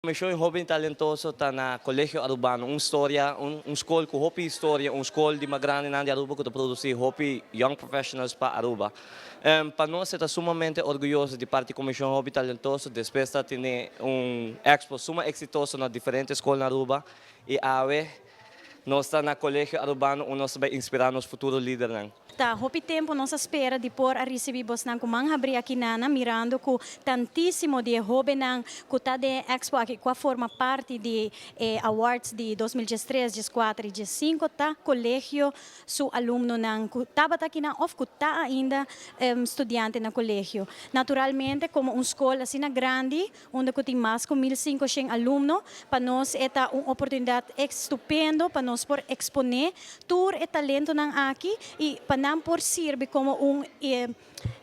Comision Hoben Talentoso ta na Colegio Arubano, un storia, un scol cu hopi historia, un scol di mas grandi na Aruba cu ta produci hopi young professionals pa Aruba. Pa nos ta sumamente orguyoso di parti Comision Hoben Talentoso, despues di tin un expo suma exitoso na diferente scol na Aruba y awe nos ta na Colegio Arubano, unda nos ta bay inspira nos futuro lidernan. Ta hopi tempo nos a spera di por a ricibi bosnan cu man habri aki nana, mirando cu tantisimo di hobennan cu ta den expo aki, cu forma parti di awards di 2013, 14 y 15, ta colegio su alumnonan cu tabata aki nan of cu ta ainda studiante na colegio. Naturalmente, como un scol asina grandi, unda cu tin mas cu 1500 alumno, pa nos ta un oportunidad estupendo pa nos por expone tur e talentonan aki y pa nan por sirbi como un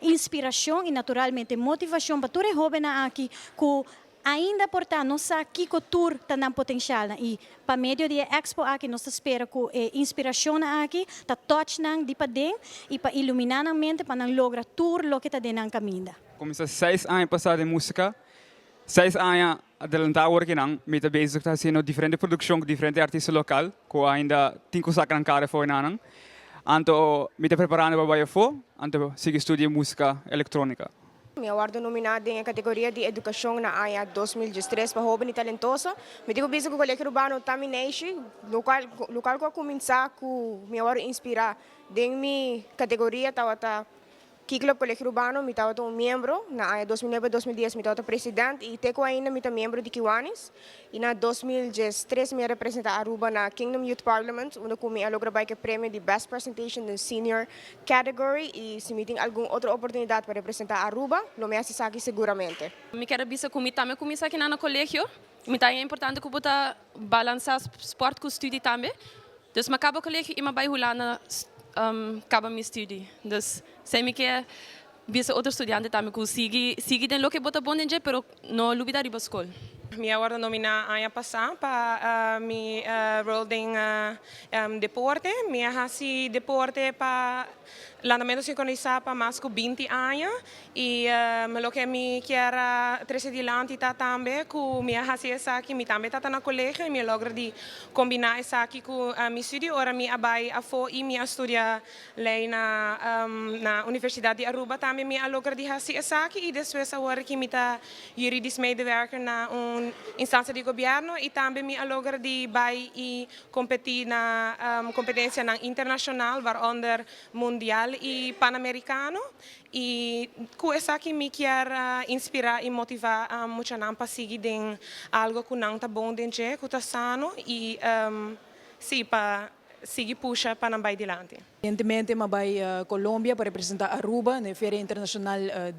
inspiracion y naturalmente motivacion pa tur e hobennan aki cu ainda por ta no sa kico tur ta nan potencial y pa medio di expo aki nos ta spera cu e inspiracion aki ta touch nan di paden y pa ilumina nan mente pa nan logra tur loke ta den nan caminda. Cuminsa 6 aña pasa den musica, 6 aña adelanta awor cu nan, mi ta bezig ta haciendo diferente produccion cu diferente artista local, cu ainda tin cu saca cara for nan. Anto mi ta preparando pa bay afo, anto sigui studia musica electronica. Mi a wordo nomina den categoria di educacion na aña 2013 pa hoben talentoso. Mi ta bisa cu Colegio Arubano ta mi neishi, local cu a cuminsa cu mi a wordo inspira den mi categoria tabata Key Club Colegio Arubano, mi tabata un miembro, na aña 2009-2010 mi tabata presidente y te cu ainda mi ta miembro di Kiwanis. Y na 2013 mi a representa Aruba na Kingdom Youth Parliament, unda cu mi a logra e premio di Best Presentation in Senior Category y si mi tin algun otro oportunidad pa representa Aruba, lo mi haci esaki seguramente. Mi kier bisa cu mi tambe cuminsa aki na colegio. Mi ta importante cu bo ta balansa sport cu studie tambe. Dus mi caba colegio y mi bay Hulanda caba mi studie. Dus si mi kier bisa otro studiante tambe cu sigui sigui den loke bo ta bon den, pero no lubida riba scol. Mi a wordo nomina aña pasa pa mi rol den deporte. Mi a hasi deporte pa landamento sincronisa pa mas cu 20 aña y loke mi kier trece dilanti ta tambe cu mi a hasi esaki, mi tambe ta na colegio y mi a logra di combina esaki cu mi studio. Ora mi a bay afo y mi a studia ley na Universidad di Aruba, tambe mi a logra di hasi esaki y despues awor cu mi ta juridisch medewerker na un instancia di gobierno y tambe mi a logra di bay y competi na competencia internacional, waaronder mundial y panamericano, y cu esaki mi kier inspira y motiva muchanan pa sigui den algo cu nan ta bon den dje, cu ta sano y si pa sigui pusha pa nan bay dilanti. Recientemente mi a bay Colombia pa representa Aruba na Feria Internacional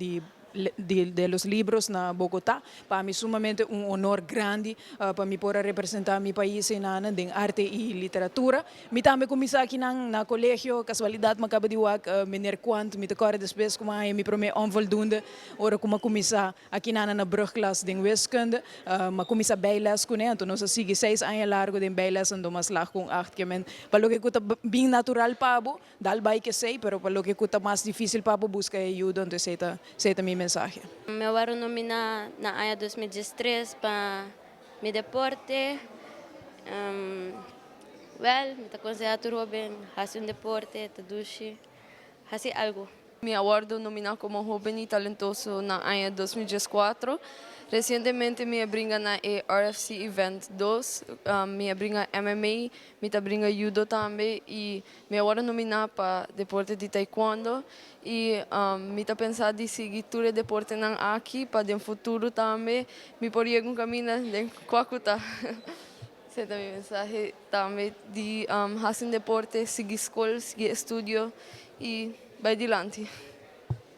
de los Libros na Bogotá. Pa mi sumamente un honor grandi pa mi por representa mi pais den arte y literatura. Mi tambe cuminsa aki na colegio, casualidad mi a caba di wak meneer Quant, mi ta corda despues cu mi mi prome onvoldoende, ora cu mi cuminsa aki na brugklas den wiskunde, mi a cuminsa bijles cu ne, anto nos a sigui 6 aña largo den bijles, anto m'a slaag cu 8 kemen. Pa loke cu ta bin natural pa bo, dal bay cu esey, pero pa loke cu ta mas dificil pa bo, busca ayuda, anto esey ta mi mensahe. Mi a wordo nomina na aña 2013 pa mi deporte. Well, mi ta conseha tur hoben, haci un deporte, ta dushi, haci algo. Mi a wordo nomina como hoben y talentoso na aña 2014. Recientemente mi a bringa na e RFC Event 2, mi a bringa MMA, mi ta bringa judo tambe y mi a wordo nomina pa deporte di taekwondo y mi ta pensa di sigui tur deportenan aki pa den futuro tambe mi por yega un caminda den cua cu ta. Esey ta mi mensahe tambe di haci deporte, sigui scol, sigui estudio y bay dilanti.